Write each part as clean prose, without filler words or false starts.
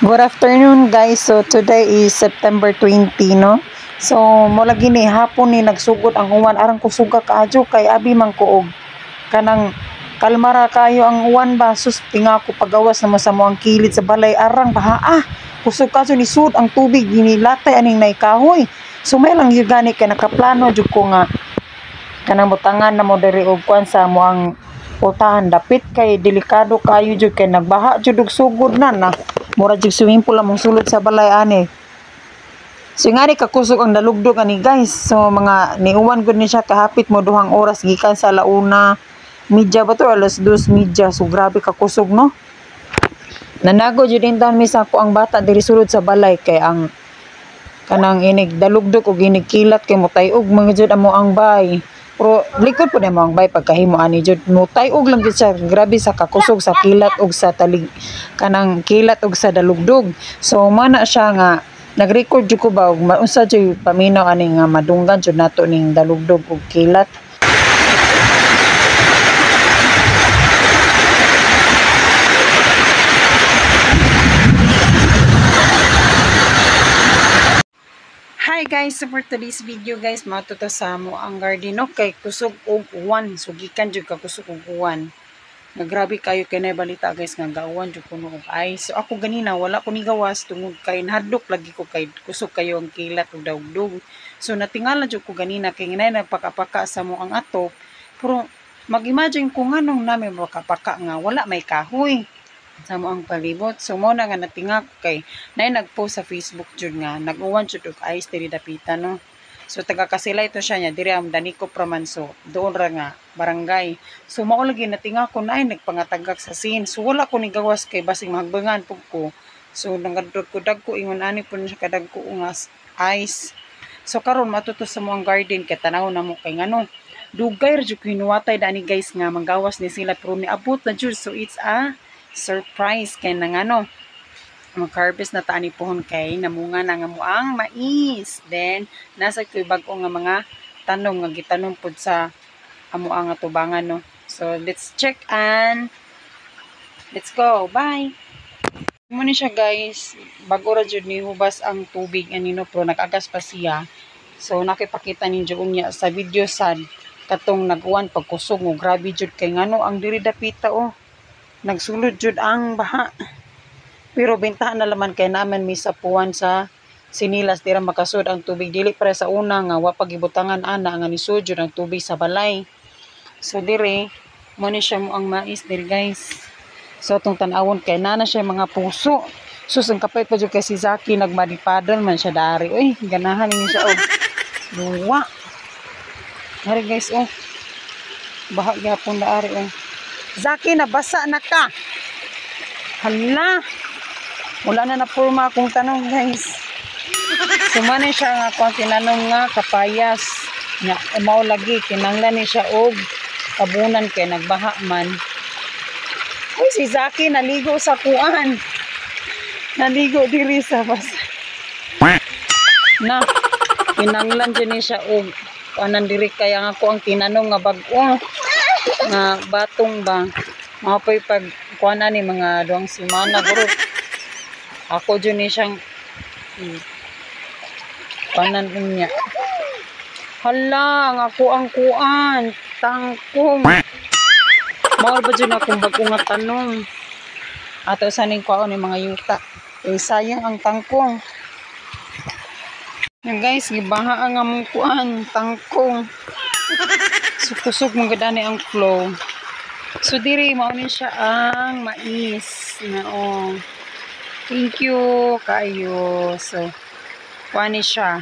Good afternoon, guys. So today is September 20, no? So mo lagi ni hapon ni nagsugod ang uwan, arang kusuga kaadyo kay abi man ko og kanang kalmara kayo ang uwan ba, sus, tinga ko pagawas na mo sa mo ang kilid sa balay, arang baha, ah, kusog kaadyo ni sud ang tubig, ginilatay aning naikahoy. So may lang gyud gani kay nakaplano jud ko nga kanang butangan na mo diri og kuan sa mo ang pultahan dapit kay delikado kayo jud kay nagbaha jud og sugod na na. Mura jud swimming pool among sulod sa balay ani. So ngani kakusog ang dalugdog ani, guys. So mga niuwan gud ni siya kahapit mo 2 oras gikan sa 1:30 ba to, 2:30. So grabe kakusog, no. Nanago jud in mi sa ako ang bata diri sulod sa balay kay ang kanang inig dalugdog og inig kilat kay mutay-og mga jud amo ang bay. Pero likod po na mo ang bay pagkahimo ani jud, mutay-og lang jud siya, grabe sa kakusog sa kilat og sa talig, kanang kilat og sa dalugdog. So mana siya nga nag-record jud ko ba og maunsa jud paminaw ani nga madunggan jud nato ning dalugdog og kilat. Hi guys, so for today's video, guys, matuto sa mo ang garden, no, kay kusog og uwan. So gikan jud ka kusog og uwan. Nga grabe kayo kay nay balita, guys, nga gauwan jud kuno og ice. So ako ganina wala ko ni gawas tungod kay nahadlok lagi ko kay kusog kayo ang kilat ug dawgdog. So natingala jud ko ganina kay nginay nagpakapaka sa mo ang atop. Pero mag-imagine ko nganong nami makapaka nga wala may kahoy sa mo ang palibot. So mo na nga natinga ko kay nay nagpost sa Facebook jud nga nag-uwan jud og ice diri dapita, no. So taga Kasilay to siya niya diri ang Danico Pramanso doon ra nga barangay. So mao lagi natinga ko na ay nagpangatagak sa scene. So wala ko ni gawas kay basig mahagbangan pug ko. So nangadto ko dagko ingon ani pud siya kadagko nga ice. So karon matuto sa mo ang garden kay tanaw na mo kay ngano dugay ra jud ko hinuwatay dani, guys, nga manggawas ni sila pero niabot na jud. So it's a surprise kay nang ano mag-harvest na ta ani pohon kay namunga na nga mo ang mais. Then nasa ko'y bag-o nga mga tanom nga gitanom pod sa amo ang atubangan, no. So let's check and let's go. Bye. Mo ni siya, guys, bago ra jud ni hubas ang tubig ani, no, pero nag-agas pa siya. So nakipakita ninyo unya sa video sad katong nag-uwan pagkusog mo, grabe jud kay ngano ang diri dapita, oh, nagsulod jud ang baha. Pero bentahan na laman kay naman mi sa puwan sa sinilas dira makasud ang tubig, dili para sa una nga wa pagibutangan ana nga nisud jud ang tubig sa balay. So dire mo ni siya mo ang mais diri, guys. So atong tan-awon kay nana siya mga puso. Sus, ang kapait pa jud kay si Zaki nagmadipadal man siya dari. Uy, ganahan ni siya og luwa. Ari, guys, oh. Baha gyapon daari, oh. Zaki, nabasa na ka. Hala. Wala na napurma akong tanong, guys. Sumani siya nga akong tinanong nga kapayas. Nga, mao lagi, kinanglan ni siya og tabunan kay nagbaha man. Uy, si Zaki naligo sa kuan. Naligo diri sa bas. Na, kinanglan dyan ni siya og kuanan diri kaya nga ako ang tinanong nga bag-o nga batong ba. Mga po'y pag kuan ni mga 2 semana guro. Ako dyan ni siyang kuanan unya. Hala, ang ako ang kuan, tangkong. Mao ba dyan akong bago nga tanong. Ato sa ning kuan ni mga yuta. Eh, sayang ang tangkong. Yan, guys, gibaha ang among kuan, tangkong. So kusog mong gadani ang flow. So diri mao ni siya ang mais na, oh. Thank you kaayo. So kuan ni siya.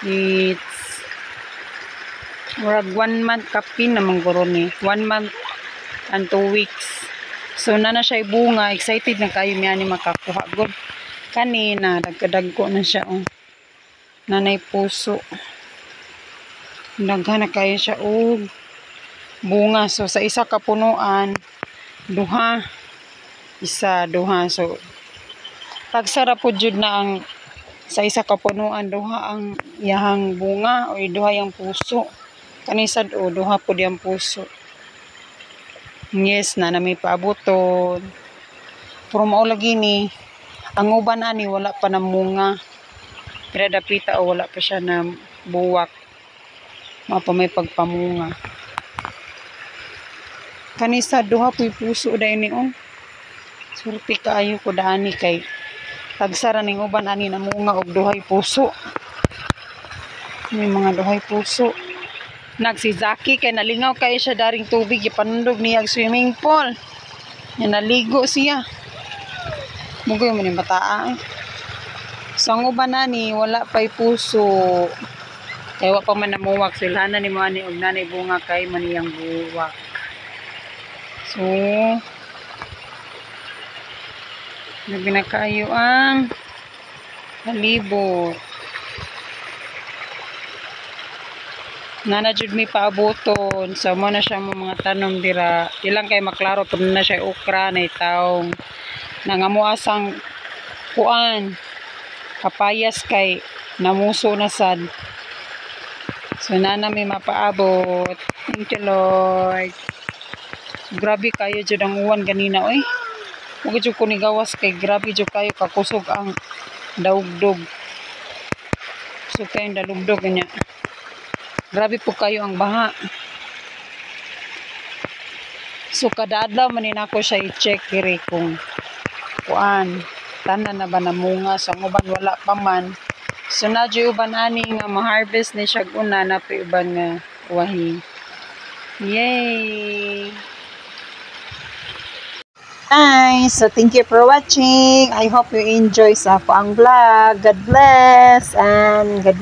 It's murag 1 month kapin na guro ni. 1 month and 2 weeks. So na na siya bunga. Excited na kayo mi ani makakuha gud. Kanina dagkadagko na siya, oh. Nanay puso. Daghan na kayo siya og bunga. So sa isa ka punuan, duha, isa, duha. So tagsara po jud na ang sa isa ka punuan, duha ang iyahang bunga o duha yang puso. Kanisad o duha po diyang puso. Yes, na na may paabuton. Pero mao lagi ni Ang uban ani wala pa namunga. Pero dapita o wala pa siya na buwak. Mao pa may pagpamunga. Kanisa duha po'y puso dahil ni oh. Surti kaayo ko daani kay tagsa ra ning uban ani namunga og duhay puso. May mga duhay puso. Nag si Zaki kay nalingaw kayo siya daring tubig, gipanundog niya ang swimming pool. Nya naligo siya. Mugoy mo ni bataa eh. So ang uban ani wala pa'y puso. Kay wa pa man namuwak, silhana ni mo ani og nanay bunga kay maniyang buwak. So grabe na kaayo ang palibot. Nana jud mi paabuton. So mo na siya mo mga tanom dira. Ilang kay maklaro pero na siya okra na taong nangamuasang kuan kapayas kay namuso na sad. So nana may mapaabot. Thank you, Lord. Grabe kayo jud ang uwan ganina oy. Ug jud ko ni gawas kay grabe jud kayo kakusog ang daugdog. So kayong dalugdog niya. Grabe po kayo ang baha. So kada adlaw man nako siya i-check diri kung kuan tanan na ba namunga, sa uban wala pa man. So na uban ani nga ma-harvest ni siya una na pa uban nga wahi. Yay! Hi! So thank you for watching. I hope you enjoy sa ako ang vlog. God bless and God.